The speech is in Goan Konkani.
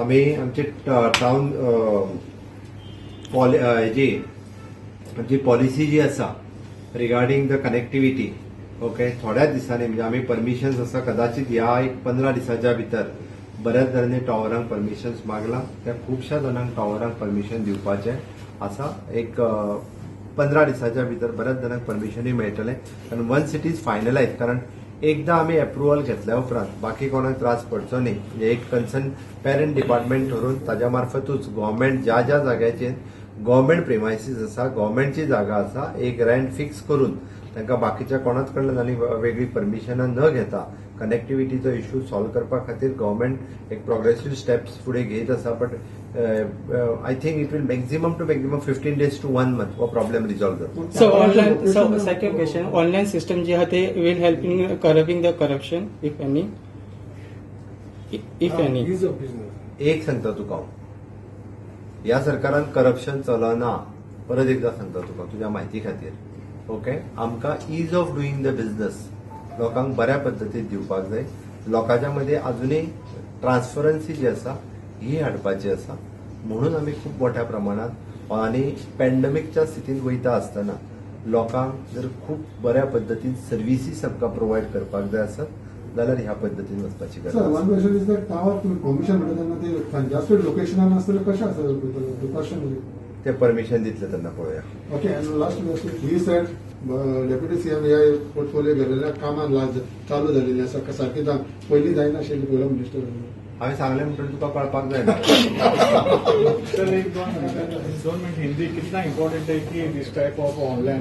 आमी आमचे टावन हेजी आमची पॉलिसी जी आसा रिगार्डींग the connectivity, okay, थोड्याच दिसांनी, म्हणजे आमी परमिशन्स आसा, कदाचित ह्या एक 15 दिसाच्या भितर बऱ्याच जाणांनी टॉवरांक परमिशन्स मागला. त्या खुबश्या जाणांक टॉवरांक परमिशन दिवपाचें आसा. एक 15 दिसाच्या भितर बऱ्याच जाणांक परमिशनूय मेळटलें, कारण वन्स it is finalise, कारण एकदां आमी एप्रुवल घेतल्या उपरांत बाकी कोणाक त्रास पडचो न्ही. म्हणजे एक कन्सर्न पेरंट डिपार्टमेंट ठरून ताज्या मार्फतूच गव्हर्मेंट ज्या ज्या जाग्याचेर गव्हर्मेंट प्रिमायसीस आसा, गव्हर्मेंटची जागा आसा, एक रेंट फिक्स करून तांकां बाकीच्या कोणाच कडल्यान आनी वेगळी परमिशनां न घेता कनेक्टिव्हिटीचो इश्यू सॉल्व करपा खातीर गव्हर्मेंट एक प्रोग्रेसीव स्टेप्स फुडें घेत आसा. But I think it will maximum to maximum 15 days to one month हो प्रॉब्लेम रिजॉल्व जाता. So online, so second question, online system जे आहा ते will help in curbing the corruption, if any? If any. Ease of business. एक सांगता तुका हांव, ह्या सरकारान करप्शन चलना. परत एकदा सांगता तुका तुज्या म्हायती खातीर, ओके. आमकां ease of doing the business लोकांक बऱ्या पद्दतीन दिवपाक जाय. लोकांच्या मदीं अजुनूय ट्रान्सपरन्सी जी आसा ही हाडपाची आसा, म्हणून आमी खूब मोठ्या प्रमाणात आनी पॅन्डमिकच्या स्थितींत वयता आसतना लोकांक जर खूब बऱ्या पद्दतीन सर्विसीस आमकां प्रोवायड करपाक जाय आसत जाल्यार ह्या पद्दतीन वचपाची गरज सर, आसा. One question is that tower तुम्ही परमिशन म्हणटा तेन्ना ते कंजस्टेड लोकेशनान आसतले, कशें आसतले प्रिकॉशन? ते परमिशन दितले तेन्ना पळोवया. Okay, and last question, he said deputy CM ह्या पोर्टफोलिओ गेलेल्या कामान लास्ट चालू जालेली आसा, सारकी पयलीं जायनाशिल्ली पयलो मिनिस्टर. हांवें सांगलें म्हणटकीर तुका कळपाक जाय ना. सर, एक दोन 2 मिनट हिंदी. कितना इम्पोर्टेंट है कि this type of online